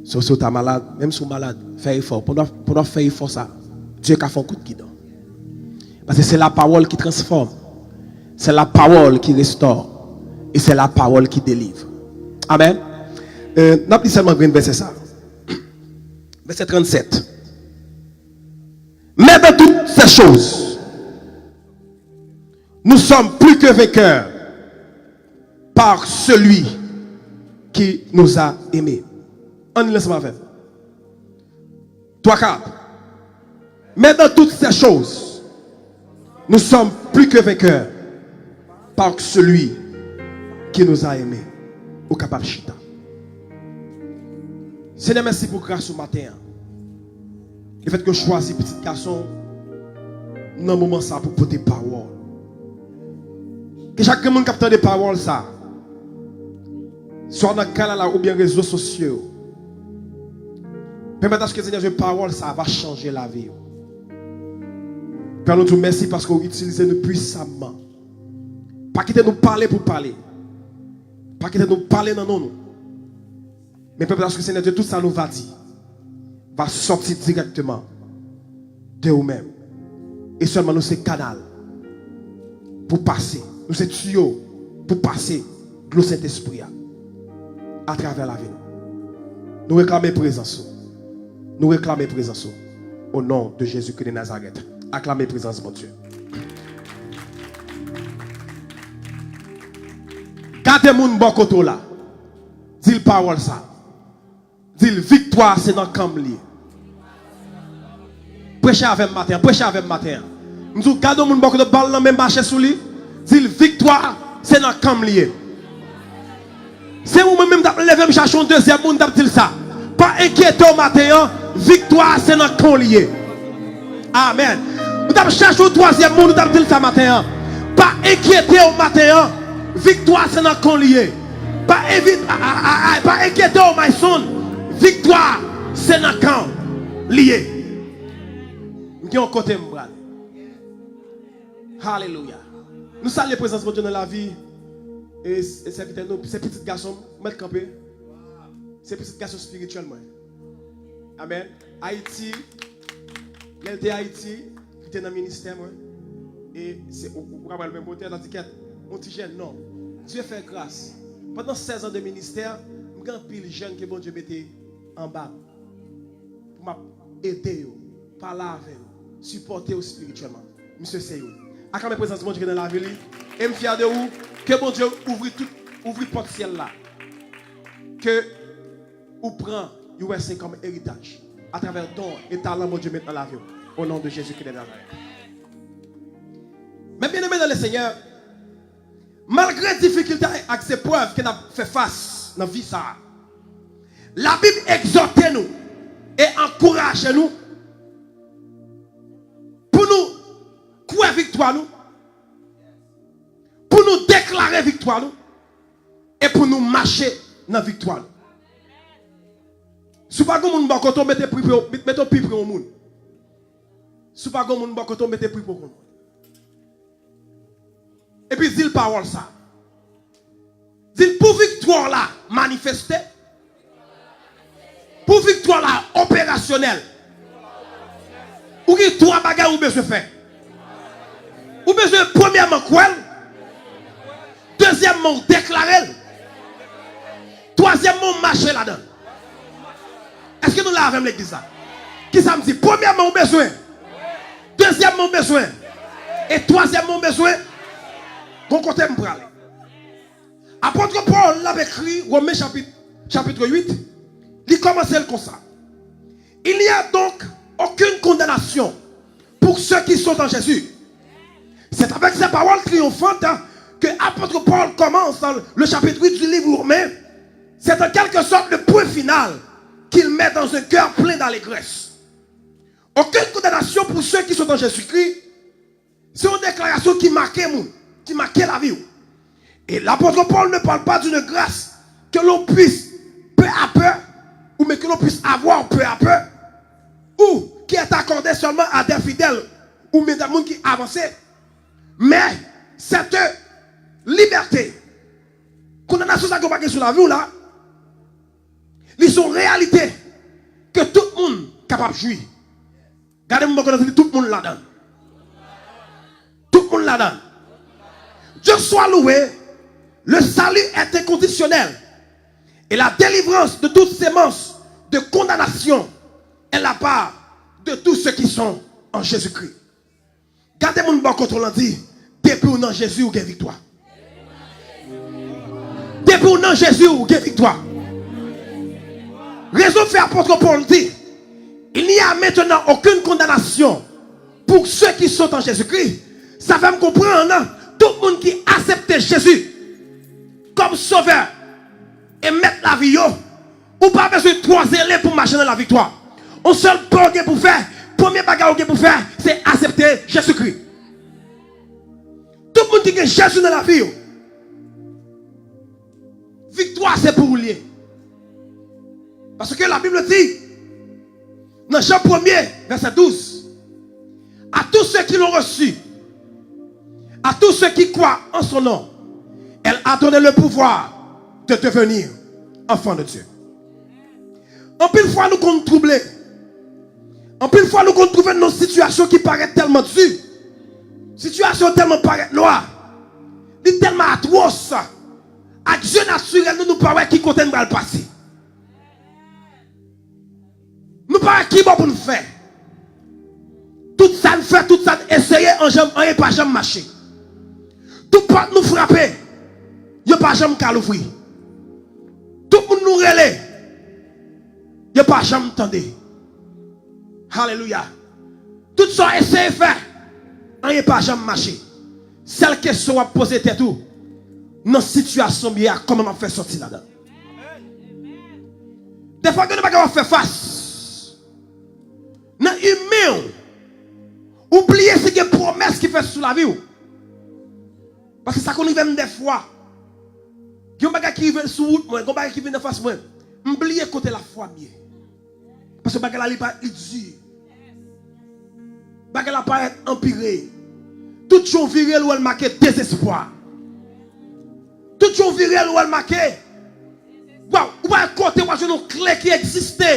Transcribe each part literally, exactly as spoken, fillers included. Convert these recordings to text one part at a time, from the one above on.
So, si w ta malad, menm si w malad, fè efò. Pandan, pandan w ap fè efò sa, Dye ka fè yon kout gidan. Paske se lapawòl ki transfòme. Se lapawòl ki restore. E se lapawòl ki delivre. Amèn. Euh, n ap li sèlman grenn vèsè sa. Vèsè trannsenk. Mais dans toutes ces choses, nous sommes plus que vainqueurs par celui qui nous a aimés. Ann li l ansanm avè m. Twa, kat. Mais dans toutes ces choses, nous sommes plus que vainqueurs par celui qui nous a aimés. Ou kapab chita. Senyè, mèsi pou gras ou maten an. Lefètke w chwazi pitit gason w nan moman sa pou pote pawòl. Ke chak grenn moun k ap tande pawòl sa, swa nan kay la la oubyen rezo sosyo yo, pèmèt aske Senyè Dye pawòl sa va chanje lavi yo. Pè, nou di w mèsi paske w itilize nou pwisamman. Pa kite nou pale pou pale. Pa kite nou pale nan non nou. Men pèmèt aske Senyè Dye, tout sa nou va di va sòti dirèkteman de ou menm. E sèlman nou se kanal pou pase. Nou se tiyo pou pase dlo Sentespri a atravè lavi nou. Nou reklame prezans ou. Nou reklame prezans ou. Au nom de Jésus-Christ de Nazareth. Aklame prezans Bondye. Gade moun bò kote w la. Di l pawòl sa. Di l, viktwa se nan kan m li ye. Preche avè m maten an, preche avè m maten an. M di w, gade yon moun bò kote w, ba l nan men, mache sou li. Di l, viktwa se nan kan m li ye. Se ou menm, menm t ap leve m chache yon dezyèm moun, t ap di l sa. Pa enkyete w maten an, viktwa se nan kan w li ye. Amèn. Ou t ap chache yon twazyèm moun, ou t ap di l sa maten an. Pa enkyete w maten an, viktwa se nan kan w li ye. Pa envi-, a, a, a, a, pa enkyete w, my son. Viktwa se nan kan w li ye. M gen yon kote m prale. Alelouya. Nou salye prezans Bondye nan lavi e, e sèvitè nou, se pitit gason m, mèt kanpe. Se pitit gason espirityèl mwen. Amèn. Ayiti, lè l te Ayiti, li te nan ministè mwen. E se, ou, ou ka pral menm kote, l ap di kèt, yon ti jèn, non. Dye fè gras. Pandan sèz an de ministè, m gen anpil jèn ke Bondye mete anba m. Pou m ap ede yo, pale avè yo, sipòte yo espirityèlman. Misye se youn. Aklame prezans Bondye ki nan lavi li. E m fyè de ou. Ke Bondye ouvri tout, ouvri pòt syèl la. Ke ou pran U S A kòm eritaj atravè don e talan Bondye met nan lavi w. Au nom de Jésus qui de Nazareth. Men byeneme nan le Senyè, malgre difikilte ak zeprèv ke n ap fè fas nan vi sa a, Labib egzòte nou e ankouraje nou pou nou kwè viktwa nou, pou nou deklare viktwa nou, e pou nou mache nan viktwa nou. Si w pa gen moun bò kote w, mete pri pre, mete yon pi pre yon moun. Si w pa gen moun bò kote w, mete pri pre yon moun. Epi di l pawòl sa. Di l pou viktwa w la manifeste, pou viktwa w la operasyonèl, ou gen twa bagay ou bezwen fè. Ou bezwen premyèman kwè l, dezyèmman ou deklare l, twazyèmman ou mache ladan l. Èske nou la avè m legliz la? Kisa m di? Premyèman ou bezwen, dezyèmman ou bezwen, e twazyèmman ou bezwen. Gon kote m prale. Apot Pòl l ap ekri Women chapit, chapit uit, li kòmanse l konsa. Il n'y a donc aucune condamnation pour ceux qui sont en Jésus. C'est avec ces paroles triomphantes que apot Pòl kòmanse le chapitre huit du livre Romains. C'est en quelque sorte le point final qu'il met dans un cœur plein d'allégresse. Aucune condamnation pour ceux qui sont en Jésus-Christ. Se yon deklarasyon ki make moun, ki make lavi w. Et l'apôtre Paul ne parle pas d'une grâce que l'on puisse peu à peu, ou mais que l'on puisse avoir peu à peu, ou qui est accordée seulement à des fidèles, ou men des moun ki avanse. Men, cette liberté, kondanasyon sa ke w pa gen sou lavi w la, li se yon reyalite k ap jwi. Gade moun bò kote l, di, tout moun ladan l. Tout moun ladan l. Dieu soit loué, le salut est inconditionnel et la délivrance de toute sémence de condamnation est la part de tous ceux qui sont en Jésus-Christ. Gade moun bò kote w lan, di, depi w nan Jezi, ou gen viktwa. Depi w nan Jezi, ou gen viktwa. Rezon fè apot Pòl di, il n'y a maintenant aucune condamnation pour ceux qui sont en Jésus-Christ. Sa fè m konprann, tout moun ki aksepte Jezi kòm sovè e mèt lavi yo, ou pa bezwen twò zele pou mache nan laviktwa. On sèl bagay ou gen pou fè, premye bagay ou gen pou fè, se aksepte Jezikri. Tout moun ki gen Jezi nan lavi yo, viktwa se pou ou l ye. Paske Labib di, nan Jan premye, vèsè douz, à tous ceux qui l'ont reçu, à tous ceux qui croient en son nom, elle a donné le pouvoir de devenir enfants de Dieu. Anpil fwa nou konn twouble. Anpil fwa nou konn twouve n nan sitiyasyon ki parèt tèlman di. Sitiyasyon tèlman parèt nwa. Li tèlman atwòs. Ak zye natirèl nou, nou pa wè ki kote n pral pase. Nou pa wè ki bò pou n fè. Tout sa n fè, tout sa n eseye, an janm, anyen pa janm mache. Tout pòt nou frape, yo pa janm ka louvri. Tout moun nou rele, yo pa janm tande. Alelouya. Tout sa w eseye fè, anyen pa janm mache. Sèl kesyon w ap poze tèt ou, nan sitiyasyon m ye a, kòman m ap fè sòti ladan l? Defwa gen de bagay w ap fè fas. Nan imen w, ou bliye si gen pwomès ki fèt sou lavi w. Paske sa konn rive m defwa. Gen yon bagay ki rive sou wout mwen, gen yon bagay ki vin anfas mwen. M bliye kote lafwa m ye. Paske bagay la li parèt li di. Bagay la parèt anpire. Tout jan w vire l, ou wè l make dezespwa. Tout jan w vire l, ou wè l make. Waw, ou pa wè kote w a jwenn yon kle ki egziste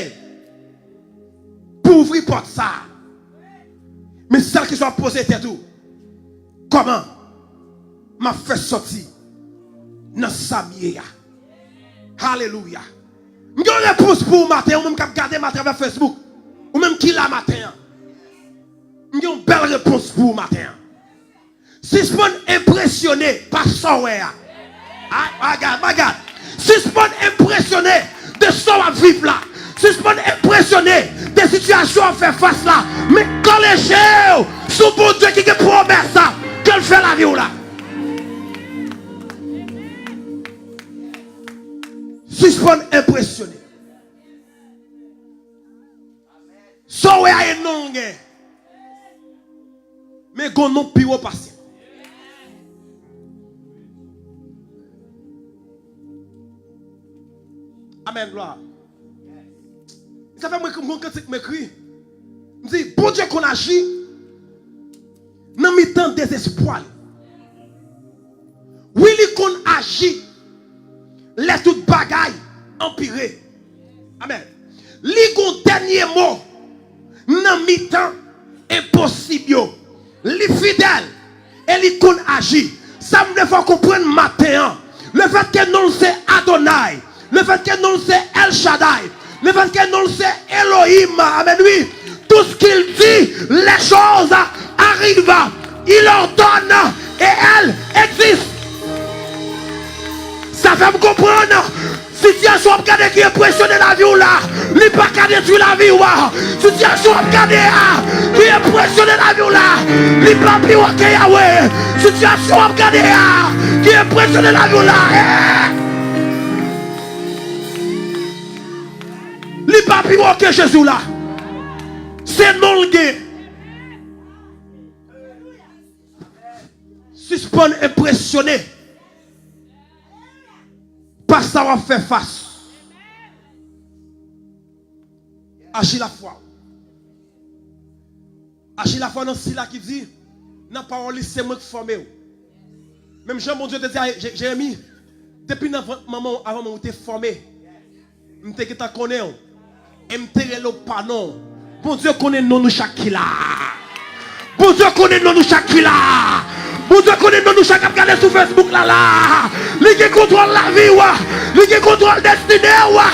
pou ouvri pòt sa a. Men sèl kesyon w ap poze tèt ou, kòman m ap fè sòti nan sa m ye a? Alelouya. M gen yon repons pou ou maten an, ou menm k ap gade m atravè Facebook, ou menm ki la maten an. M gen yon bèl repons pou ou maten an. Sispann enpresyone pa sa w wè a. Ay, my God, my God. Sispann enpresyone de sa w ap viv la. Sispann enpresyone de sitiyasyon w ap fè fas la. Men kole je w sou Bondye ki gen pwomès sa ke l fè lavi w la. Sispann enpresyone. Sa w wè a e non w gen. Men gon non pi wo pase. Amèn, glwa. Sa fè mwen, mwen kantik m ekri. M di, Bondye konn aji nan mitan dezespwa li. Wi, li konn aji lè tout bagay anpire. Amèn. Li gon dènye mo nan mitan enposib yo. Li fidèl e li konn aji. Sa m vle fè w konprann maten an, lefètke non l se Adonay, lefètke non l se El Shaddai, lefètke non l se Elohim, amèn, wi, tout ce qu'il dit, les choses arrivent, il ordonne et elles existent. Sa fè m konprann. Sitiyasyon w ap gade ki enpresyone lavi w la, li pa ka detwi lavi w a. Sitiyasyon w ap gade a, ki enpresyone lavi w la, li pa pi wo ke Yawe. Sitiyasyon w ap gade a, ki enpresyone lavi w la, eh, li pa pi wo ke Jezi w la. Se non l gen. Sispann enpresyone pa sa w ap fè fas. Aji lafwa w. Aji lafwa nan sila ki di, nan pawòl li, se mwen k fòme w. Menm jan Bondye te di a Je-, Jeremi, depi nan vant manman w, avan manman w te fòme, m te gentan konnen w. E m te rele w pa non w. Bondye konnen non nou chak ki la. Bondye konnen non nou chak ki la. Bondye konnen non nou chak k ap gade sou Facebook la la. Li gen kontwòl lavi w. Li gen kontwòl destine w.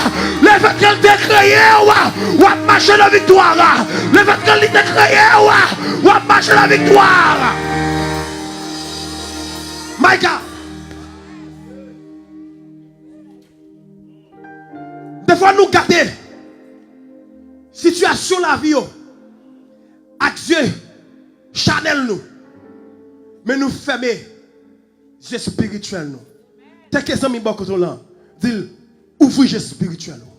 Lefètke l te kreye w, w ap mache nan viktwa. Lefètke li te kreye w, w ap mache nan viktwa. My God. Defwa nou gade sitiyasyon lavi yo ak zye chanèl nou, men nou fèmen zye espirityèl nou. Teke zanmi bò kote w lan, di l, ouvri zye espirityèl ou.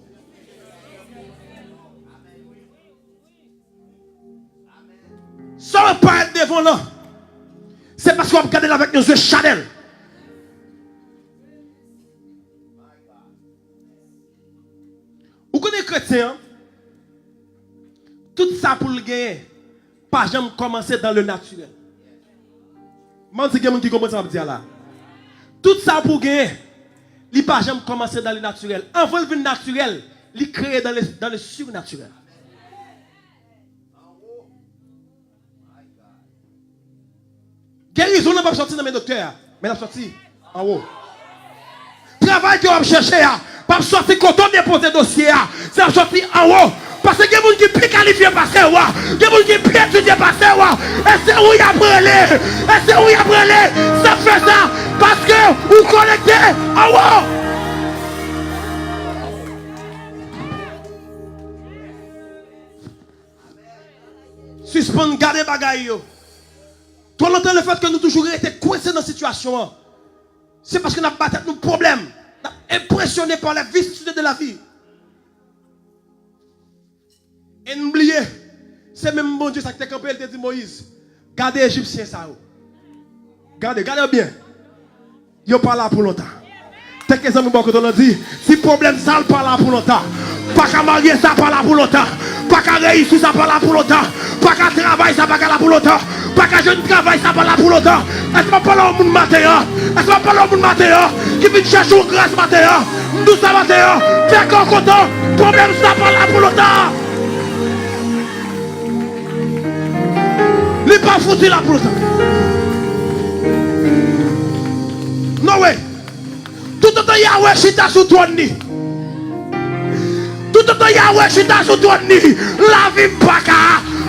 Sa w ap parèt devan w lan, se paske w ap gade l avèk yon zye chanèl. Ou konnen kretyen an, tout sa pou l genyen pa janm kòmanse dans le naturel. M ann di gen moun ki konprann sa m ap di a la. Tout sa pou w genyen, li pa janm kòmanse dans le naturel. Anvan l vin natirèl, li kreye dans le, dans le surnaturel. Gerizon nan p ap sòti nan men doktè a, men l ap sòti anwo. Travay ke w ap chèche a p ap sòti kote w depoze dosye a, se ap sòti anwo. Paske gen moun ki pi kalifye pase w, gen moun ki pi etidye pase w, e se ou y ap rele, e se ou y ap rele. Sa k fè sa? Paske ou konekte anwo. Sispann gade bagay yo. Twò lontan, lefètke nou toujou rete kwense nan sitiyasyon an, se paske n ap ba tèt nou pwoblèm. N ap enpresyone pa les vicissitudes de la vie. E n bliye, se menm Bondye sa ki te kanpe, l te di Moyiz, gade Ejipsyen sa yo. Gade, gade yo byen. Yo pa la pou lontan. Teke zanmi bò kote w lan, di, si pwoblèm sa l pa la pou lontan. Pa ka marye sa pa la pou lontan. Pa ka reyisi sa pa la pou lontan. Pa ka travay sa pa ka la pou lontan. Pa ka jwenn travay sa pa la pou lontan. Èske m ap pale yon moun maten an? Èske m ap pale yon moun maten an ki vin chèche yon gras maten an? M di w sa maten an, teke w kontan, pwoblèm sa pa la pou lontan. Li pa fouti la pou lontan. No way. Toutotan Yawe chita sou twòn li, toutotan Yawe chita sou twòn li, lavi m pa ka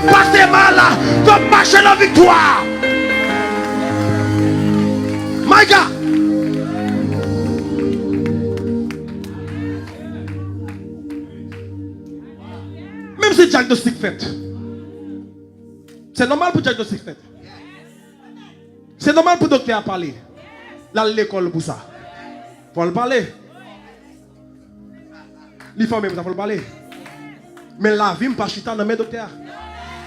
pase mal, fò m mache nan viktwa. My God. Menm si dyagnostik fèt, se nòmal pou dyagnostik fèt. Se nòmal pou doktè a pale. L al lekòl pou sa. Fò l pale. Li fòme pou sa, fò l pale. Men lavi m pa chita nan men doktè a.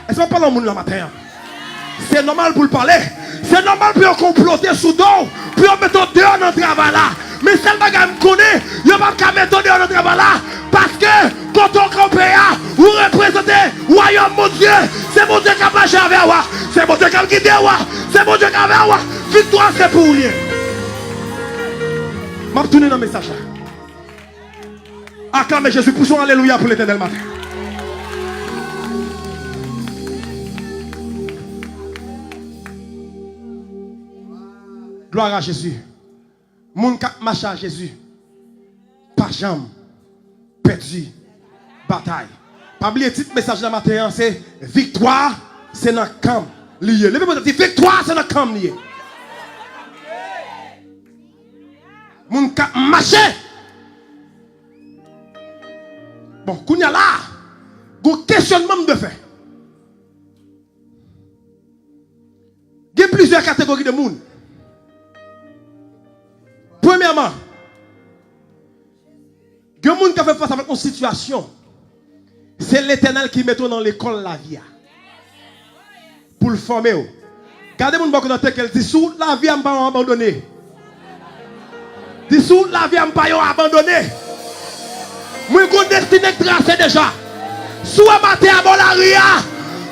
Èske m ap pale yon moun la maten an? Se nòmal pou l pale. Se nòmal pou yo konplote sou do w, pou yo mete w deyò nan travay la. Men sèl bagay m konnen, yo p ap ka mete w deyò nan travay la, paske kote w kanpe a, ou reprezante wayòm Bondye. Se Bondye k ap mache avè w a. Se Bondye k ap gide w a. Se Bondye k avè w a. Viktwa se pou ou l ye. M ap tounen nan mesaj la. Aklame Jezi, pouse yon alelouya pou Letènèl maten. Glwa a Jezi. Moun k ap mache ak Jezi pa janm pèdi batay. Pa bliye tit mesaj la maten an se, viktwa se nan kan m li ye. Leve men w, di, viktwa se nan kan m li ye. Moun k ap mache. Bon, kounye a la, gon kesyònman m dwe fè. Gen plizyè kategori de moun. Premyèman, gen moun k ap fè fas avèk yon sitiyasyon. Se Letènèl ki mete w nan lekòl lavi a pou l fòme w. Gade moun bò kote w lan, teke l, di, sou wout lavi a, m pa yon abandone. Di, sou wout lavi a, m pa yon abandone. Mwen gon destine k trase deja. Si w wè m atè a bò lari a,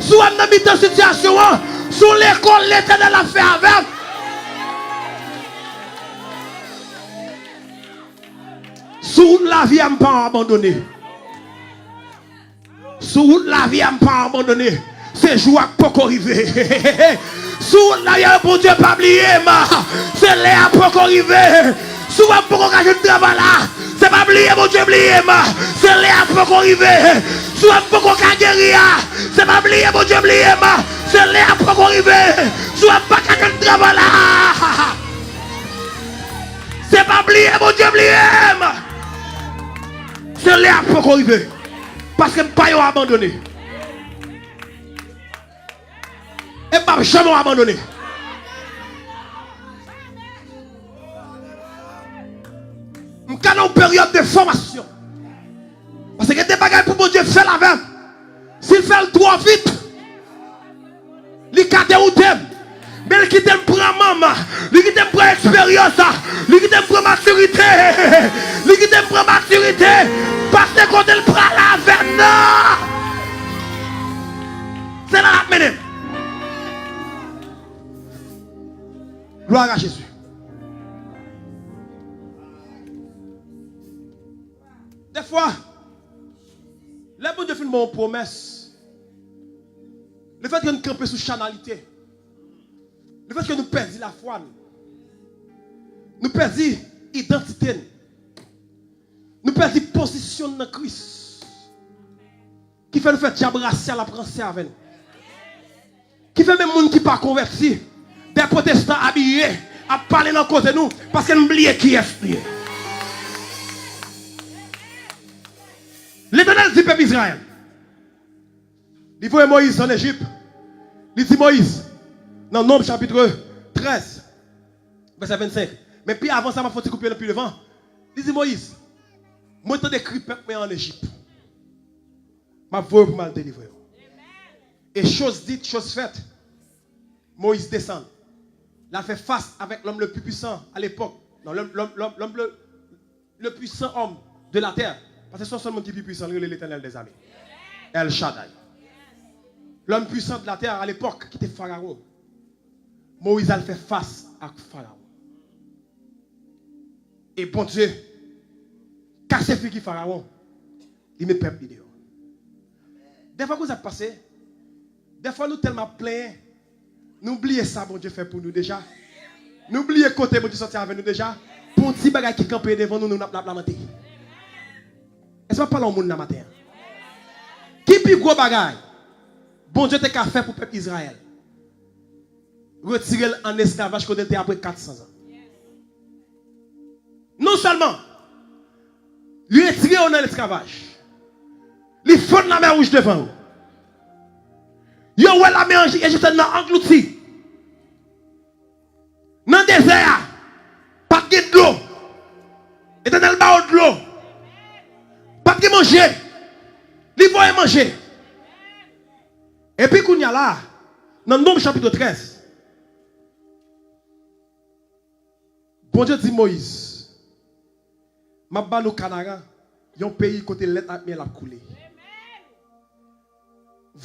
si w wè m nan mitan sitiyasyon an, se yon lekòl Letènèl ap fè avè m. Sou wout lavi a, m pa yon abandone. Sou wout lavi a, m pa abandone. Se jou a k poko rive. Sou wout lavi a, Bondye pa bliye m. Se lè a poko rive. Si w ap poko ka jwenn travay la, se pa bliye Bondye bliye m. Se lè a poko rive. Si w ap poko ka geri a, se pa bliye Bondye bliye m. Se lè a poko rive. Si w ap pa ka jwenn travay la, se pa bliye Bondye bliye m. Se lè a poko rive. Paske m pa yon abandone. E m p ap janm yon abandone. M ka nan yon peryòd de fòmasyon. Paske gen de bagay pou Bondye fè l avè m. Si l fè l twò vit, li ka dewoute m. Men l kite m pran manman. Li kite m pran eksperyans. Li kite m pran matirite. Li kite m pran matirite. Paske kote l prale avè m nan, se la l ap mennen m. Gloire à Jésus. Dèfwa, lè Bondye fin ba w yon pwomès, lefètke nou kanpe sou chanalite, lefètke nou pèdi lafwa n, nou pèdi idantite n, nou pèdi pozisyon n nan Kris, ki fè nou fè dyab rasyal ap ranse avè n. Ki fè menm moun ki pa konvèti, dè pwotestan abiye, ap pale nan koze nou, paske n bliye kiyès nou ye. Letènèl di pèp Izrayèl, li voye Moyiz ann Ejip, li di Moyiz, nan Nonb chapit trèz, vèsè vennsenk, men pi avan sa, m ap fè yon ti koupe nan pi devan, li di Moyiz, mwen tande kri pèp mwen ann Ejip. M ap voye w pou m al delivre w. Et chose dite, chose faite. Moyiz desann. L al fè fas avèk l'homme le plus puissant à l'époque. Non, l'homme, l'homme, l'homme, l'homme le, le puissant homme de la terre. Paske se yon sèl moun ki pi pwisan, li rele Letènèl dèzame. El Shaddai. L'homme puissant de la terre à l'époque, ki te Farawon. Moyiz al fè fas ak Farawon. E Bondye kase figi Farawon, li met pèp li deyò. Dèfwa kounye sa ap pase, dèfwa nou tèlman ap plenyen, nou bliye sa Bondye fè pou nou deja. Nou bliye kote Bondye sòti avè nou deja. Pou yon ti bagay ki kanpe devan nou, nou n ap, n ap lamante. Èske m ap pale yon moun nan maten an? Ki pi gwo bagay Bondye te ka fè pou pèp Izrayèl? Retire l ann esklavaj kote l te apre kat san zan. Non sèlman li retire yo nan esklavaj, li fonn Lamè Wouj devan yo. Yo wè lame ejipsyèn nan anglouti nan dezè a. Pa t gen dlo. Letènèl ba yo dlo. Pa t gen manje. Li voye manje. Epi kounye a la, nan Nonb chapit trèz, Bondye di Moyiz, m ap ba nou Kanaran, yon peyi kote lèt ak myèl ap koule.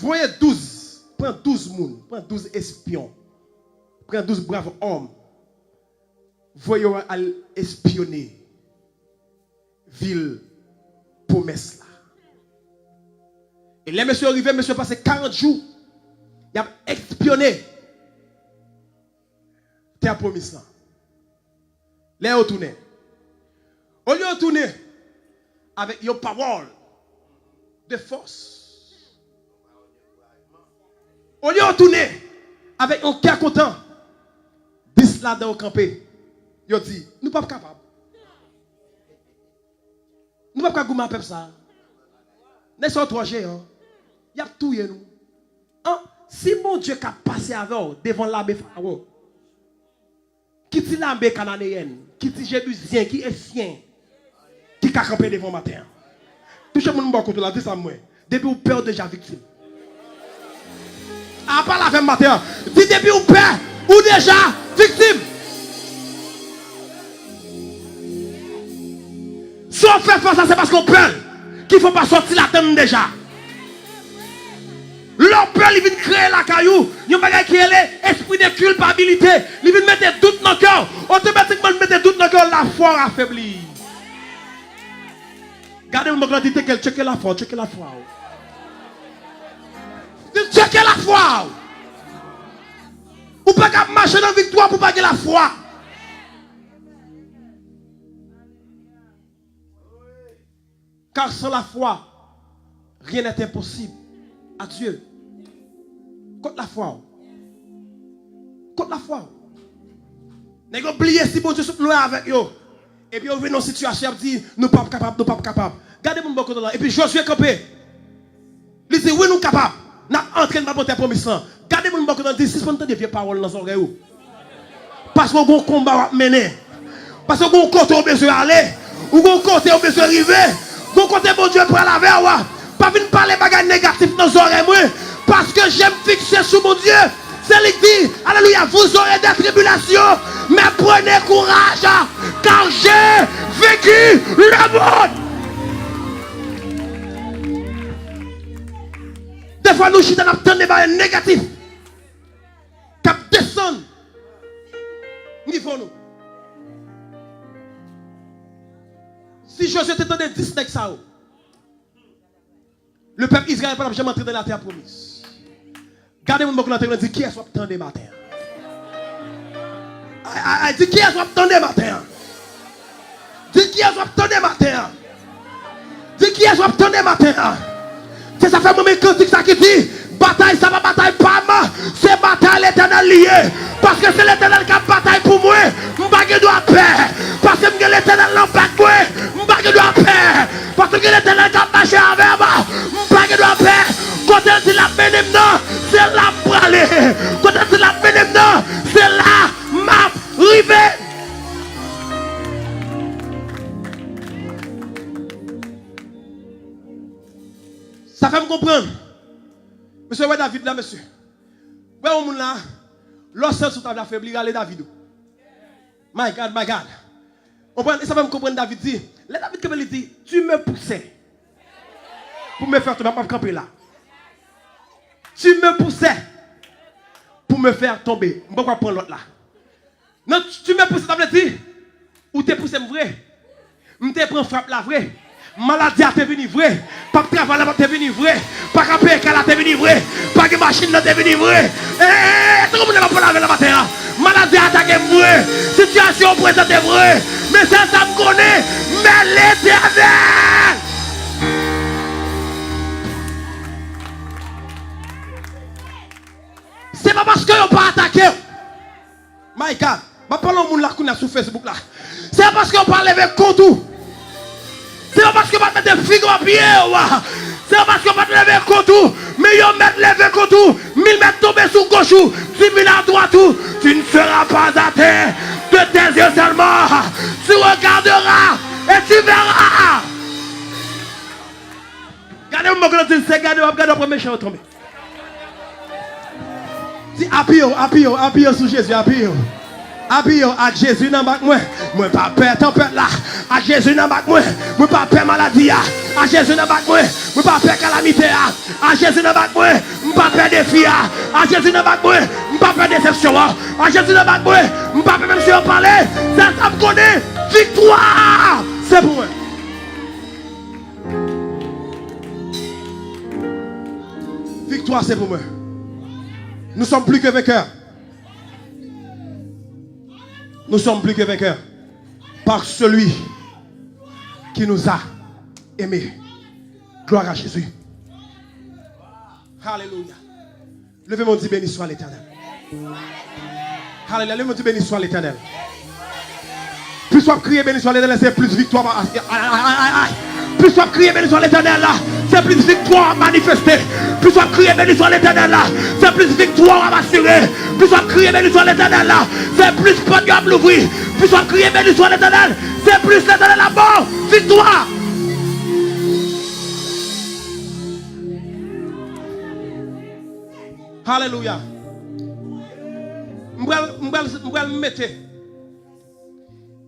Voye douz, pran douz moun, pran douz espyon, pran douz brav òm, voye yo al espyone vil pwomès la. E lè mesye yo rive, mesye yo pase karant jou, y ap espyone tè pwomis lan. Lè yo tounen, olye yo tounen avèk yon pawòl de fòs, olye yo tounen avèk yon kè kontan, dis ladan yo kanpe, yo di, nou p ap kapab. Nou p ap ka goumen ak pèp sa a. Nèg sa yo twò jeyan. Y ap touye nou. An, si Bondye ka pase avè w devan lame Farawon, ki ti lame kananeyèn, ki ti jebizyen, ki etyen, ki ka kanpe devan w maten an? Touche moun bò kote w la, di sa mwen. Depi w pè, w deja viktim. A, pale avè m maten an. Di, depi w pè, ou deja viktim. Si w fè fas la, se paske w pè l ki fè w pa sòti ladann deja. Lè w pè, li vin kreye lakay ou yon bagay ki rele espri de kilpabilite. Li vin mete dout nan kè w. Otomatikman, li mete dout nan kè w, lafwa w afebli. Gade moun bò kote w la, di, tcheke l, tcheke lafwa w, tcheke lafwa w. Tcheke lafwa w. Ou pa ka mache nan viktwa pou w pa gen lafwa. Car sans la foi, rien n'est impossible à Dieu. Kot lafwa w? Kot lafwa w? Nèg yo bliye si Bondye sot lwen avèk yo. Epi yo vin nan sitiyasyon, y ap di, nou p ap kapab, nou p ap kapab. Gade moun bò kote w la. Epi Jozye kanpe. Li di, wi, nou kapab. N ap antre, n ap antre nan tè pwomis lan. Gade moun bò kote w la, di, sispann tande vye pawòl nan zòrèy ou. Paske w gen yon konba w ap mennen. Paske w gen yon kote w bezwen ale. Ou gen yon kote w bezwen rive. Gen yon kote Bondye pral avè w. Pa vin pale bagay negatif nan zòrèy mwen. Paske je m fikse sou Bondye. Se li k di, alelouya, vous aurez des tribulations, mais prenez courage, car j'ai vaincu le monde. Defwa nou chita n ap tande bagay negatif k ap desann nivo nou. Si Jozye te tande dis nèg sa yo, lepèp Izrayèl pa t ap janm antre nan latè pwomiz. Gade moun bò kote w la, di, kiyès w ap tande maten an? Ay, ay, ay, di, kiyès w ap tande maten an? Di, kiyès w ap tande maten an? Di, kiyès w ap tande maten an? Se sa fè mwen renmen kantik sa ki di, batay sa pa batay pa m, se batay Letènèl li ye. Paske se Letènèl k ap batay pou mwen, m pa gen dwa pè. Paske m gen Letènèl nan bak mwen, m pa gen dwa pè. Paske m gen Letènèl k ap mache avè m, m pa gen dwa pè. Kote l di l ap mennen m nan, se la m prale. Kote l di l ap mennen m nan, se la m ap rive. Sa fè m konprann. Mesye, wè David la, mesye. Wè yon moun la, lè w sèl sou tab la, febli, rale David ou. My God, my God. Konprann? E sa fè m konprann David di, lè David kanpe, li di, tu me poussais pour me faire tomber, m ap kanpe la. Tu me poussais pour me faire tomber. M poko ap pran lòt la. Nan tu me poussais, sa vle di, ou te pouse m vre. M te pran frap la vre. Maladi a te vini vre. Pa k travay la pa te vini vre. Pa ka peye kay la te vini vre. Pa gen machin nan te vini vre. E, e, e, e, tankou moun nan pa pale avè l nan maten an. Maladi a atake m vre. Sitiyasyon an prezante vre. Men sèl sa m konnen, men Letènèl. Se pa paske yo pa atake w. My God, m ap pale yon moun la kounye a sou Facebook la. Se pa paske yo pa leve kont ou. Se pa paske yo pa t mete fig nan pye w. Se pa paske yo pa t leve kont ou. Men yo mèt leve kont ou. Mil mèt tonbe sou goch ou, dix mille à droite ou. Tu ne seras pas atteint. De tes yeux seulement, tu regarderas et tu verras. Gade yon moun bò kote w, di l, se gade w ap gade w ap wè mechan yo tonbe. Di, apiye w, apiye w, apiye w sou Jezi, apiye w. Apiye w, ak Jezi nan bak mwen, mwen pa pè tanpèt la. Ak Jezi nan bak mwen, mwen pa pè maladi a. Ak Jezi nan bak mwen, mwen pa pè kalamite a. Ak Jezi nan bak mwen, m pa pè defi a. Ak Jezi nan bak mwen, m pa pè desepsyon an. Ak Jezi nan bak mwen, m pa pè menm si yo pale. Sèl sa m konnen, viktwa se pou mwen. Viktwa se pou mwen. Nous sommes plus que vainqueurs. Nous sommes plus que vainqueurs par celui qui nous a aimés. Gloire à Jésus. Alléluia. Leve men w, di, beni swa Letènèl. Alelouya, leve men w, di, beni swa Letènèl. Plis w ap kriye beni swa Letènèl, se plis viktwa w ap, ay, ay, ay, ay, ay. Plis w ap kriye beni swa Letènèl la, se plis viktwa w ap manifeste. Plis w ap kriye beni swa Letènèl la, se plis viktwa w ap asire. Plis w ap kriye beni swa Letènèl la, se plis pòt yo ap louvri. Plis w ap kriye beni swa Letènèl, se plis Letènèl ap ba w viktwa. Alelouya. M pral, m pral, m pral mete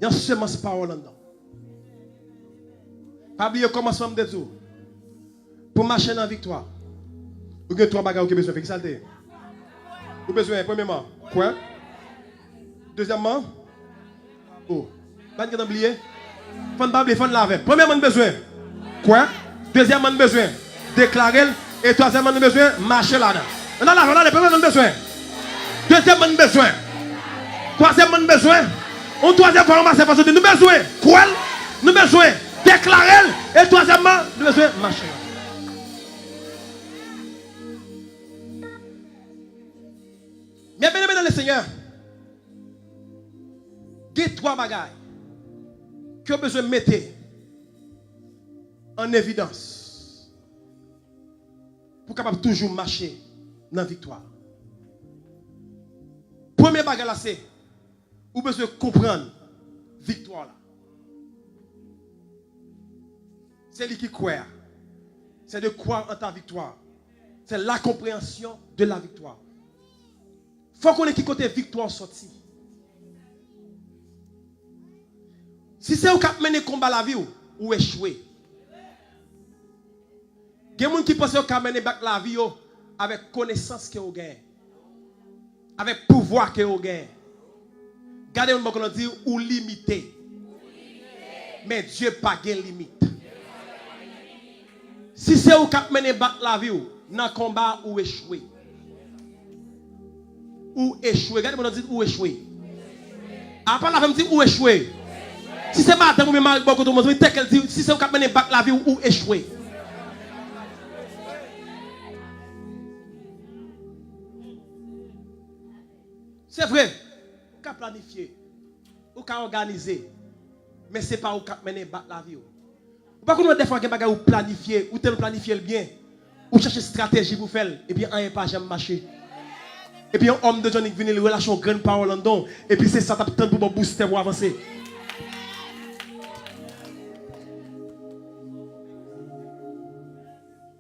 yon semans pawòl anndan. Pa bliye kòmansman m te di w. Pou mache nan viktwa, ou gen twa bagay ou gen bezwen fè. Ki sa l te ye? Ou bezwen, premyèman, kwè. Dezyèmman, o, pa n gentan bliye. Fò n pa bliye, fò n la avè m. Premyèman, n bezwen kwè. Dezyèmman, n bezwen deklare l. E twazyèmman, nou bezwen mache ladan. Ann al avè l, ale, premyèman, nou bezwen. Dezyèmman, nou bezwen. Twazyèmman, nou bezwen. Yon twazyèm fwa, yon masè fòs, nou bezwen kwè l, nou bezwen deklare l, e twazyèmman, nou bezwen mache. Byeneme nan Lesenyè, gen twa bagay ke w bezwen mete an evidans pou w kapab toujou mache nan viktwa. Premye bagay la se, ou bezwen konprann viktwa la. Se li ki kwè a. C'est de croire en ta victoire. C'est la compréhension de la victoire. Fò w konnen ki kote viktwa w sòti. Si se ou k ap mennen konba lavi w, ou echwe. Gen moun ki panse yo ka mennen bak lavi yo avèk konesans ke yo genyen, avèk pouvwa ke yo genyen. Gade moun bò kote w, di, ou limite. Men Dye pa gen limit. Si se ou k ap mennen bak lavi w nan konba, ou echwe. Ou echwe. Gade moun nan, di, ou echwe. A, pale avè m, di, ou echwe. Si se madanm oubyen mari bò kote w, montre m, tèkèl, di, si se ou k ap mennen bak lavi w, ou echwe. Se vre, ou ka planifye, ou ka òganize, men se pa ou k ap mennen bak lavi w. Ou pa konn wè dèfwa gen bagay ou planifye, ou tèlman planifye l byen, ou chèche estrateji pou fè l, epi anyen pa janm mache. Epi yon òm de Dye annik vini, li relâche yon grenn pawòl anndan w, epi se sa t ap tann pou ba w boustè pou w avanse.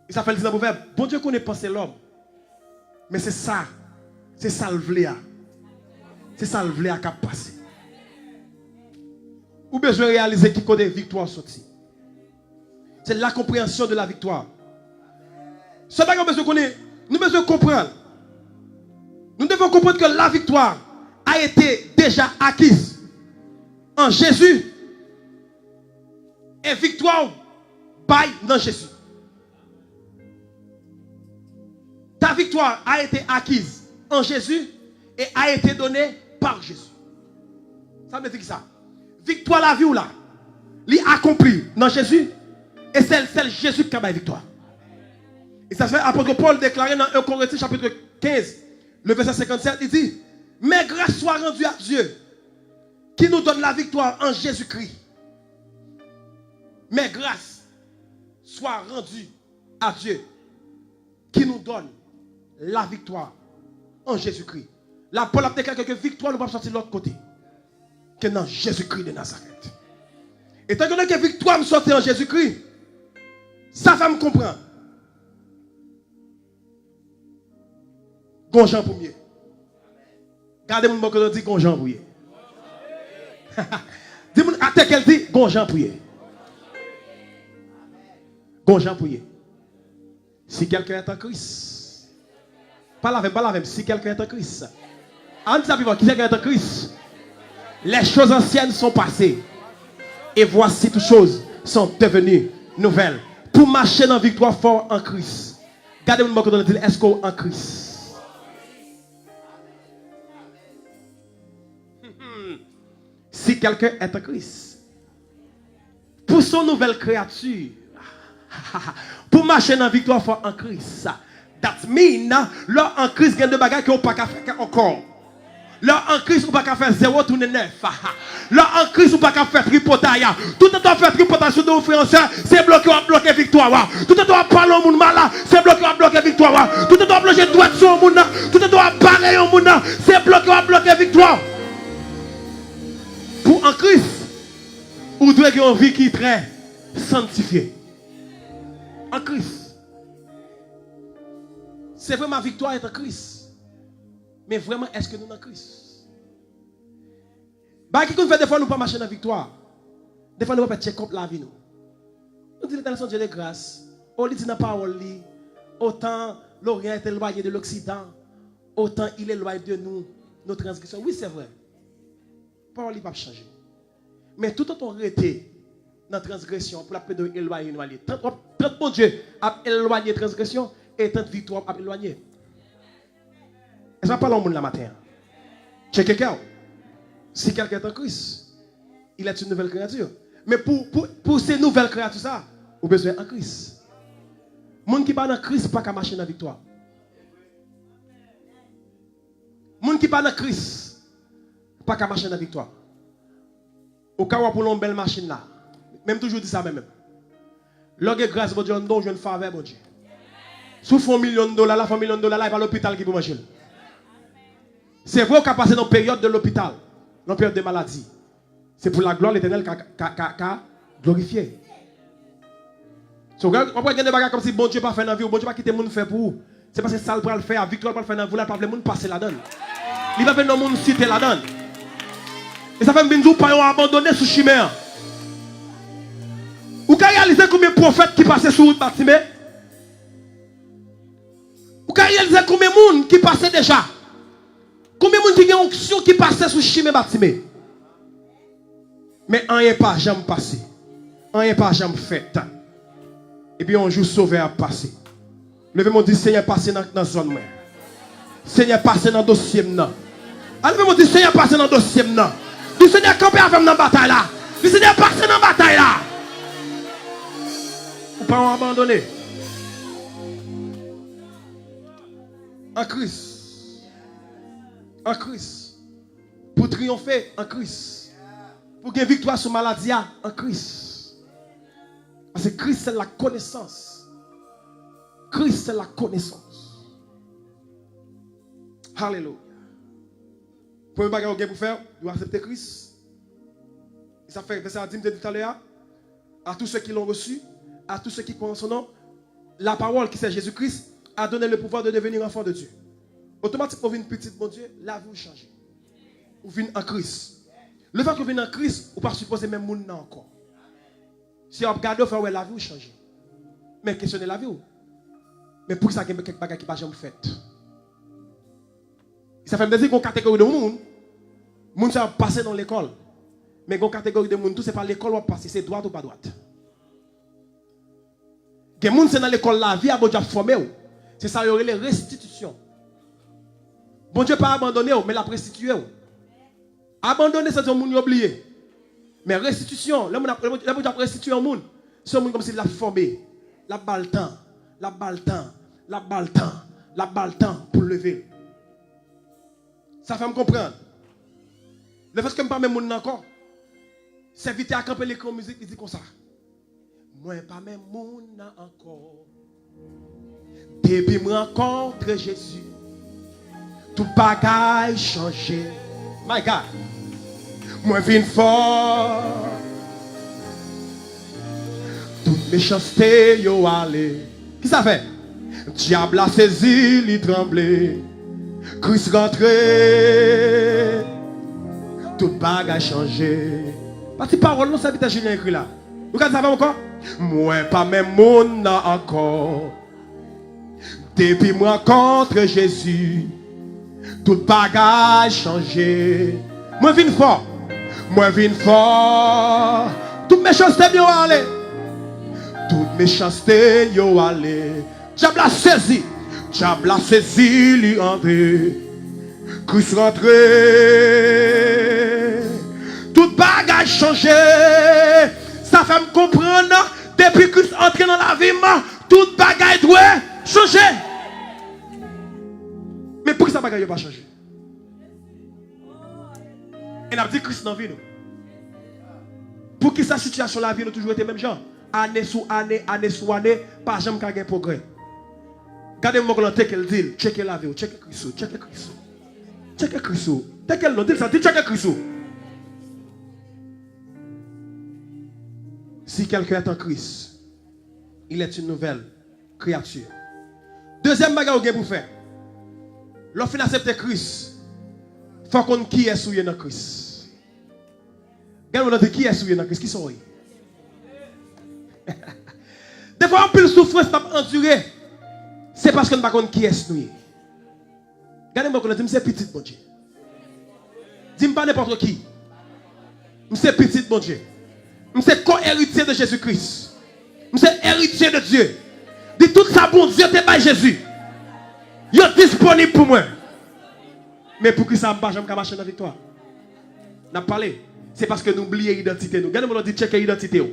E sa fè l di nan Pwovèb, Bondye konnen panse lòm. Men se sa, se sa l vle a. Se sa l vle a k ap pase. Ou bezwen reyalize ki kote viktwa w soti. C'est la compréhension de la victoire. Sèl bagay ou bezwen konnen, nou bezwen konprann. Nous devons comprendre que la victoire a été déjà acquise en Jésus. E viktwa w bay nan Jezi. Ta victoire a été acquise en Jésus et a été donnée par Jésus. Sa vle di ki sa? Viktwa lavi w la, li akonpli nan Jezi, e sèl, sèl Jezi ki ka bay viktwa. E sa fè apot Pòl deklare nan en Korentyen chapit kenz, le vèsè senkannsèt, li di, mais grâce soit rendue à Dieu qui nous donne la victoire en Jésus-Christ. Mais grâce soit rendue à Dieu qui nous donne la victoire en Jésus-Christ. La, Pòl ap deklare ke viktwa nou p ap sòti lòt kote ke nan Jezikri de Nazarèt. Etan done ke viktwa m sòti an Jezikri, sa fè m konprann gon jan pou m ye. Gade moun bò kote w, di, gon jan pou ye. Di moun atè ke l, di, gon jan pou ye. Gon jan pou ye. Si quelqu'un est en Christ. Pale avè m, pale avè m. Si quelqu'un est en Christ. Ann di sa pi fò. Si quelqu'un est en Christ, les choses anciennes sont passées. Et voici toutes choses sont devenues nouvelles. Pou mache nan viktwa, fò w an Kris. Gade moun bò kote w, di l, èske w an Kris? Si quelqu'un est en Christ, pou se yon nouvèl kreyati. Pou mache nan viktwa, fò an Kris. That mean, lè w an Kris, gen de bagay ke w pa ka fè ankò. Lè w an Kris, ou pa ka fè zewo tounen nèf. Lè w an Kris, ou pa ka fè tripotay. Toutan w ap fè tripotay sou do yon frè, yon sè, se bloke w ap bloke viktwa w. Toutan w ap pale yon moun mal, se bloke w ap bloke viktwa w. Toutan w ap lonje dwèt sou yon moun, toutan w ap bare yon moun, se bloke w ap bloke viktwa w. Pou an Kris, ou dwe gen yon vi ki trè sanntifye. An Kris. Se vre, ma victoire est en Christ. Men vrèman, èske nou nan Kris? Bagay ki konn fè defwa nou pa mache nan viktwa. Defwa nou pa fè check-up lavi nou. Nou di Letènèl se yon Dye de gras. O, li di nan pawòl li, autant l'Orient est éloigné de l'Occident, autant il éloigne de nous nos transgressions. Wi, se vre. Pawòl li p ap chanje. Men toutotan w rete nan transgresyon, pou l ap plede elwaye nou ale. Tant, w ap, tant Bondye ap elwaye transgresyon, etant viktwa ap elwanye. Èske m ap pale a yon moun la maten an? Tcheke kè w. Si kèlken est en Christ, il est une nouvelle créature. Men pou, pou, pou se nouvèl kreyati sa, ou bezwen an Kris. Moun ki pa nan Kris pa ka mache nan viktwa. Moun ki pa nan Kris pa ka mache nan viktwa. Ou ka wè pou l yon bèl machin la. Men m toujou di sa menm. Lè w gen gras Bondye anndan w, ou jwenn favè Bondye. Si w fè yon milyon dola la, fè yon milyon dola la, e pa lopital ki pou manje l. Se vre, ou ka pase nan peryòd de lopital, nan peryòd de maladi. Se pou laglwa Letènèl ka, ka, ka, ka glorifye. So, w ap wè gen de bagay kòmsi Bondye pa fè nan vi w, Bondye pa kite moun fè pou ou. Se paske sa l pral fè a, viktwa l pral fè nan vi w la, l pa vle moun pase ladan l. Li pa vle non moun site ladan l. E sa fè m vin di w, pa yon abandone sou chimen an. Ou ka reyalize konbyen pwofèt ki pase sou wout Batime? Ou ka reyalize konbyen moun ki pase deja? Konbyen moun ki gen onksyon ki pase sou chimen Batime? Men anyen pa janm pase. Anyen pa janm fèt. Epi yon jou Sovè a ap pase. Leve men w, di, Senyè, pase nan, nan zòn mwen. Senyè, pase nan dosye m nan. A, leve men w, di, Senyè, pase nan dosye m nan. Di, Senyè, kanpe avè m nan batay la. Di, Senyè, pase nan batay la. Ou pa yon abandone. An Kris. An Kris. Pou triyonfe an Kris. Pou gen viktwa sou maladi a an Kris. Paske Kris se lakonesans. Kris se lakonesans. Alelouya. Premye bagay ou gen pou fè, ou aksepte Kris. E sa fè vèsè a di, m te di talè a, à tous ceux qui l'ont reçu, à tous ceux qui croient en son nom, la parole qui c'est Jésus-Christ a donné le pouvoir de devenir enfant de Dieu. Otomatikman ou vin pitit Bondye, lavi w chanje. Ou vin an Kris. Lefètke w vin an Kris, ou pa sipoze menm moun nan ankò. Si w ap gade w, fè w wè lavi w chanje. Men kesyone lavi w. Men poukisa gen kèk bagay ki pa janm fèt? Sa fè m te di gen yon kategori de moun, moun sa yo ap pase nan lekòl. Men gen yon kategori de moun tou, se pa lekòl w ap pase, se dwat ou pa dwat. Gen moun se nan lekòl lavi a Bondye ap fòme w. Se sa yo rele restitisyon. Bondye pa abandone w, men l ap restitiye w. Abandone se yon moun yo bliye. Men restitisyon, lè moun ap, lè Bondye ap restitiye yon moun, se yon moun kòmsi l ap fòme, l ap ba l tan, l ap ba l tan, l ap ba l tan, l ap ba l tan pou l leve. Sa fè m konprann. Lefètke m pa menm moun nan ankò, sèvitè a kanpe, li ekri yon mizik, li di konsa. Mwen pa menm moun nan ankò. Depi m rankontre Jezi, tout bagay chanje. My God, mwen vin fò. Tout mechanste yo ale. Kisa fè? Dyab la sezi, li tranble. Kris rantre. Tout bagay chanje. Pa ti pawòl non, sèvitè Julien ekri la. Nou ka di sa avè m ankò? Mwen pa menm moun nan ankò. Depi m rankontre Jezi, tout bagay chanje. Mwen vin fò. Mwen vin fò. Tout mechanste m yo ale. Tout mechanste yo ale. Dyab la sezi. Dyab la sezi, li antre. Kris rantre. Tout bagay chanje. Sa fè m konprann, depi Kris antre nan lavi m, tout bagay dwe chanje. Men poukisa bagay yo pa chanje? E n ap di Kris nan vi nou. Poukisa sitiyasyon lavi nou toujou rete menm jan? Ane sou ane, ane sou ane, pa janm ka gen pwogrè. Gade moun bò kote w la, tcheke l, di l, tcheke lavi w, tcheke Kris ou, tcheke Kris ou. Tcheke Kris ou. Tcheke l non, di l sa, di tcheke Kris ou. Si quelqu'un est en Christ, il est une nouvelle créature. Dezyèm bagay ou gen pou fè, lè w fin aksepte Kris, fò w konn kiyès ou ye nan Kris. Gade moun nan, di, kiyès ou ye nan Kris? Kisa w ye? Defwa anpil soufrans n ap andire, se paske n pa konn kiyès nou ye. Gade moun bò kote w la, di, m se pitit Bondye. Di, m pa nenpòt ki. M se pitit Bondye. M se ko-eritye de Jezi Kris. M se eritye de Dye. Di tout sa Bondye te bay Jezi. Yo disponib pou mwen. Men poukisa m pa janm ka mache nan viktwa? N ap pale. Se paske nou bliye idantite nou. Gade moun di tcheke idantite w.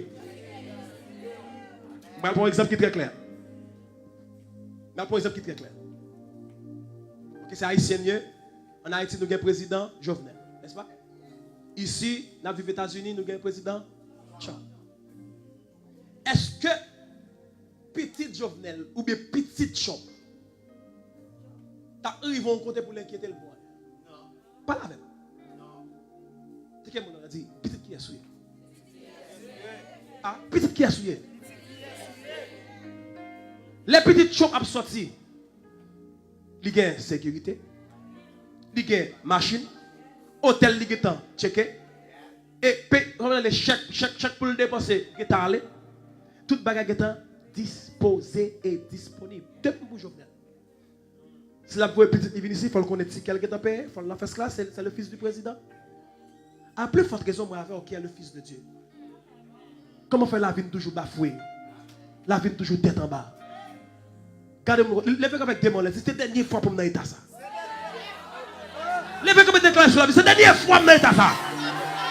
M pral pran yon egzanp ki trè klè. M pral pran yon egzanp ki trè klè. Ok, se Ayisyen m ye. Ann Ayiti, nou gen prezidan Jovenel, nèspa? Isi, n ap viv Etazini, nou gen prezidan Trump. Èske pitit Jovenel oubyen pitit Trump t ap rive yon kote pou l enkyete l pou anyen? Pale avè m. Teke moun nan di, pitit kiyès ou ye? A, pitit kiyès ou ye? Lè pitit Trump ap sòti, li gen sekirite, li gen machin, otèl li gentan tcheke, e pe, kòman rele, chèk, chèk, chèk pou l depanse gentan ale. Tout bagay gentan dispoze e disponib. Depi pou Jovenel. Si l ap voye pitit li vin isi, fò l konnen tikè l gentan peye, fò l nan first class, c'est, c'est le fils du président. À plus forte raison, mwen avè w, qui est le fils de Dieu. Kòman fè lavi n toujou bafwe? Lavi n toujou tèt anba. Gade m, leve kanpe ak de men w anlè, di, se dènye fwa pou m nan eta sa. Leve kanpe deklare sou lavi, se dènye fwa m nan eta sa.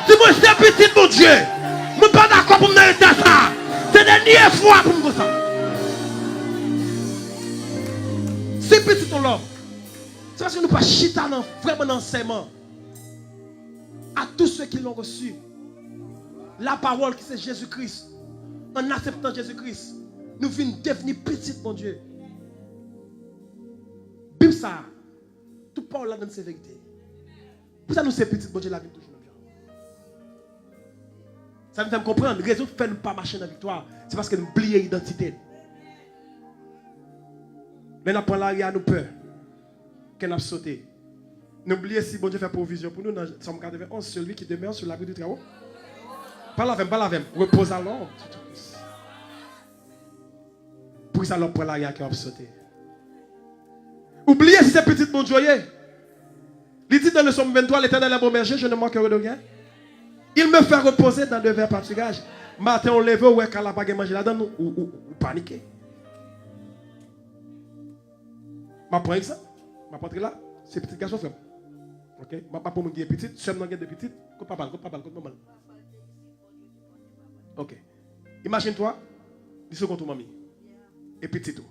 Di, mwen se pitit Bondye. Mwen pa dakò pou m nan eta sa. Se dènye fwa pou m konsa. Si pitit yon lòm, se paske nou pa chita nan, vrèman nan ansèyman. À tous ceux qui l'ont reçu, la parole ki se Jezi Kris, an akseptan Jezi Kris, nou vin devni pitit Bondye. Bib sa, tout pawòl ladan se verite. Pou sa nou se pitit Bondye, lavi n toujou menm jan. Sa vin fè m konprann, rezon k fè nou pa mache nan viktwa, se paske nou bliye idantite n. Lè n ap pran lari a, nou pè. Kè n ap sote. Nou bliye si Bondye fè pwovizyon pou nou nan Sòm katrevenn onz, celui qui demeure sous l'abri du Très-Haut. Pale avè m, pale avè m. Repose alors sur tout. Poukisa lè w pran lari a kè w ap sote? Ou bliye si se pitit Bondye w ye? Li di nan le Psaume vingt-trois, l'Éternel est mon berger, je ne manquerai de rien. Il me fait reposer dans de verts pâturages. Maten w leve, w wè kay la pa gen manje ladan l, ou, ou, ou panike. M ap pran egzanp. M ap antre la. Se pitit gason frè m. Ok? M ap, m ap pran moun ki gen pitit. Sè m nan gen de pitit. Kot papa l? Kot papa l? Kot manman l? Ok. Imagine toi, li sou kont ou manmi. E pitit ou.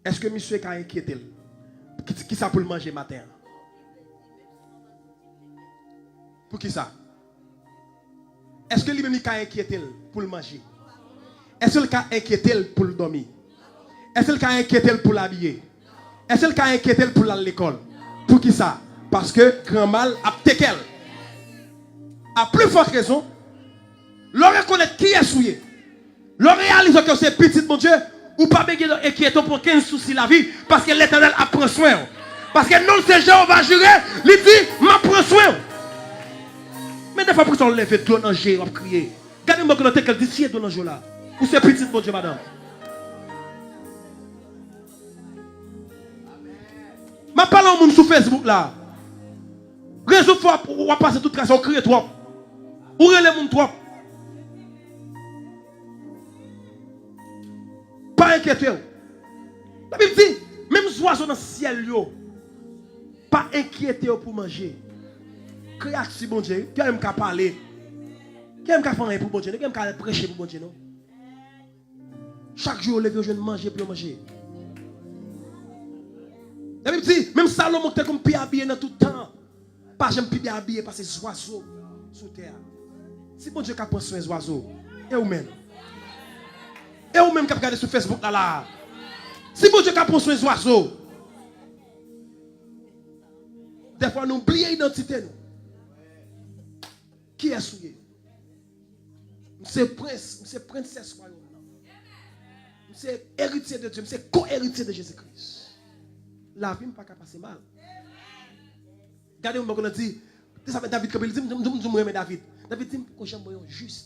Èske misye ka enkyete l? Ki, kisa pou l manje maten an? Poukisa? Èske li menm li ka enkyete l pou l manje? Èske l ka enkyete l pou l dòmi? Èske l ka enkyete l pou l abiye? Èske l ka enkyete l pou l al lekòl? Poukisa? Paske granma l ap teke l. A pli fòt rezon, lè w rekonèt kiyès ou ye, lè w reyalize ke w se pitit Bondye, ou pa bezwen enkyete w pou okenn sousi lavi, paske Letènèl ap pran swen w. Paske non l se Jewova Jire, li di, "M ap pran swen w." Men defwa poukisa w leve dlo nan je w ap kriye? Gade moun ki nan tèt kè l di, "Siye dlo nan je w la." Ou se pitit Bondye, madanm. M ap pale yon moun sou Facebook la. Rezon fè w ap, w ap pase tout tras, ou kriye twòp. Ou rele moun twòp. Pa enkyete w. Labib di, menm zwazo nan syèl yo pa enkyete yo pou manje. Kreyati Bondye, ki menm ka pale. Ki menm ka fè anyen pou Bondye, non? Ki menm ka al preche pou Bondye, non? Chak jou yo leve, yo jwenn manje pou yo manje. Labib di, menm Salomon ki te konn pi abiye nan tout tan an, pa janm pi byen abiye pase zwazo sou tè a. Si Bondye ka pran swen zwazo, e ou menm? E ou menm k ap gade sou Facebook la la a? Si Bondye ka pran swen zwazo, defwa nou bliye idantite nou. Kiyès ou ye? M se prens, m se prensès wayòm nan. M se eritye de Dye, m se ko-eritye de Jezi Kris. Lavi m pa ka pase mal. Gade yon bò kote di, te sa David kanpe, li di, m, m, m, m renmen David. David di, m poko janm wè yon jis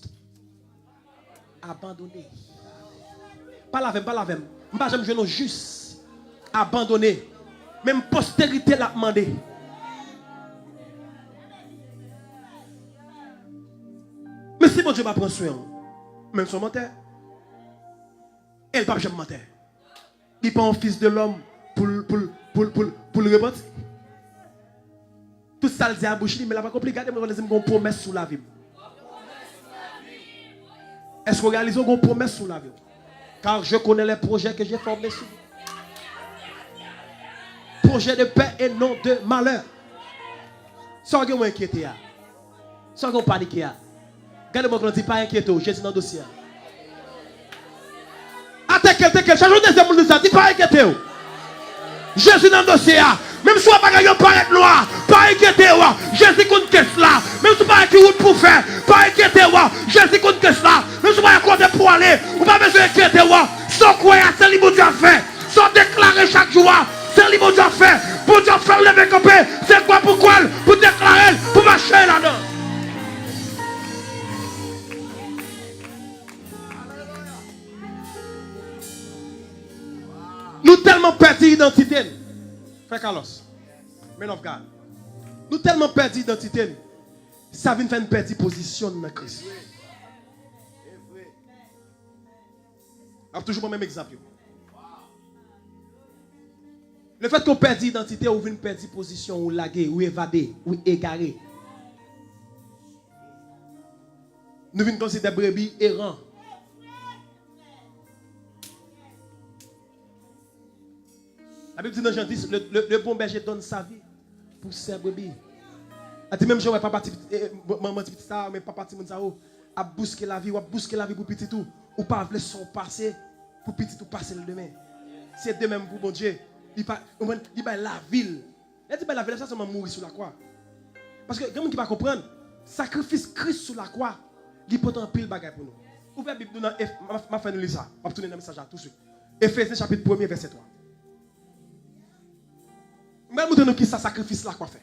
abandone. Pale avè m, pale avè m. M pa janm jwenn yon jis abandone. Menm posterite l ap mande. Men si Bondye pa pran swen w, men se yon mantè. E l p ap janm mantè. Li pa yon fis de lòm pou l, pou l, pou l, pou l, pou l repanti. Tout sa l di a bouch li, men l ap akonpli. Gade mwen, di m gen yon pwomès sou lavi m. Èske w reyalize w gen yon pwomès sou lavi w? Car je connais les projets que j'ai formés sur vous. Projet de paix et non de malheur. Sa w gen w enkyete a? Sa w gen w panike a? Gade mwen, di pa enkyete w, Jezi nan dosye a. A, teke l, teke l. Chache yon dezyèm moun di sa. Di pa enkyete w. Jezi nan dosye a. Menm si w wè bagay yo parèt nwa, pa enkyete w. Jezi konn kès la. Menm si w pa wè ki wout pou w fè, pa enkyete w. Jezi konn kès la. Menm si w pa wè kote pou w ale, ou pa bezwen enkyete w. Sa w kwè a, se li Bondye ap fè. Sa w deklare chak jou a, se li Bondye ap fè. Bondye ap fè l leve kanpe. Se kwè pou kwè l, pou deklare l, pou mache ladan. Nou tèlman pèdi idantite n, frè Carlos, man of God. Nou tèlman pèdi idantite n, sa vin fè n pèdi pozisyon n nan Kris. M ap toujou pran menm egzanp yo. Lefètke w pèdi idantite, ou vin pèdi pozisyon, ou lage, ou evade, ou egare. Nou vin kòmsi de brebi eran. Labib di nan Jan dis, le, le, le bon berger donne sa vie pour ses brebis. A di menm jan wè papa ti, eh, eh, manman ti pitit sa, men papa timoun sa yo ap bouske lavi, w ap bouske lavi pou pitit ou. Ou pa vle sa w pase pou pitit ou pase l demen. Se de menm pou Bondye. Li pa, ou konprann? Li bay lavi l. Lè di bay lavi l, sa sèlman mouri sou lakwa. Paske gen moun ki pa konprann, sakrifis Kris sou lakwa, li pote anpil bagay pou nou. Ouvè Bib nou nan Ef-, m ap, m ap fè nou li sa. M ap tounen nan mesaj la touswit. Efezyen chapit premye, vèsè twa. M pral montre nou kisa sakrifis lakwa fè.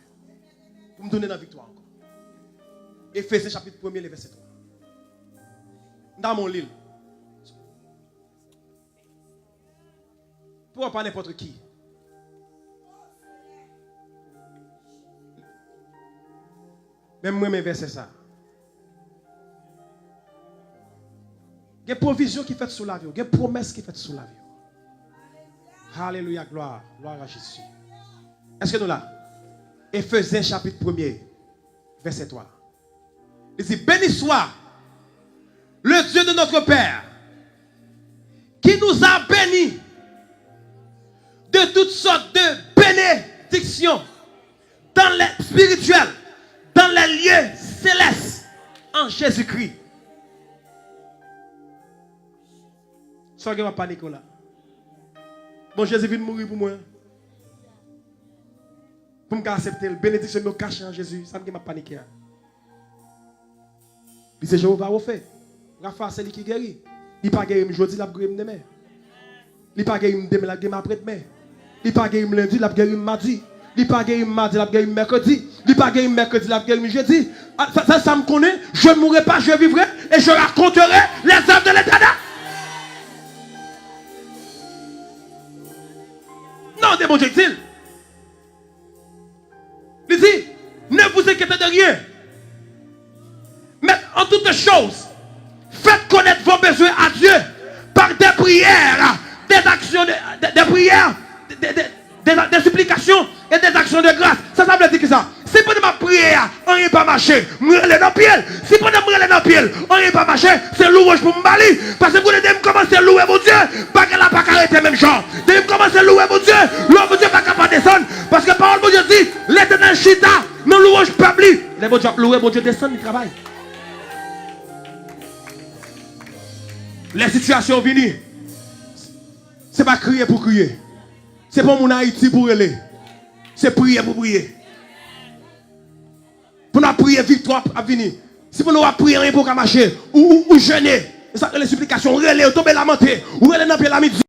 Pou m tounen nan viktwa ankò. Efezyen chapit premye, vèsè twa. M ta renmen w li l. Pou w pa nenpòt ki. Men m renmen vèsè sa. Gen pwovizyon ki fèt sou lavi w, gen pwomès ki fèt sou lavi w. Alelouya, glwa, glwa a Jezi. Èske nou la? Efezyen chapit premye, vèsè twa. Li di, béni soit le Dieu de notre Père, qui nous a bénis de toutes sortes de bénédictions dans les spirituels, dans les lieux célestes, en Jésus-Christ. Sa w gen w ap panike w la? Bon, Jezi vin mouri pou mwen. Pou m ka aksepte l. Benediksyon m yo kache an Jezi. Sa m gen m ap panike a? Li se Jewova Wofe. Rafa, se li ki geri. Li pa geri m jodi, l ap geri m demen. Li pa geri m demen, l ap geri m apredmen. Li pa geri m lendi, l ap geri m madi. Li pa geri m madi, l ap geri m mèkredi. Li pa geri m mèkredi, l ap geri m jedi. A, sa, sa, sa m konnen, je ne mourrai pas, je vivrai et je raconterai les œuvres de l'Éternel. Non, de Bondye k di l. Li di, ne vous inquiétez de rien, mais en toutes choses, faites connaître vos besoins à Dieu par des prières, des actions de, des, des prières, des, des, des, des, des supplications et des actions de grâce. Sa, sa vle di ki sa? Si pandan m ap priye a, anyen pa mache, m rele nan pye l. Si pandan m rele nan pye l, anyen pa mache, se louwanj pou m ba li. Paske m konnen depi m kòmanse louwe Bondye, bagay la pa ka rete menm jan. Depi m kòmanse louwe Bondye, lwa Bondye pa ka pa desann. Paske pawòl Bondye di, Letènèl chita nan louwanj pèp li. Lè Bondye ap louwe, Bondye desann, li travay. Lè sitiyasyon vini, se pa kriye pou kriye. Se pa moun Ayiti pou rele. Se priye pou priye. Pou n ap priye, viktwa ap vini. Si pou nou ap priye, anyen poko ka mache. Ou, ou, ou jene. E sa k rele siplikasyon. Ou rele, ou tonbe lamante. Ou rele nan pye l a midi.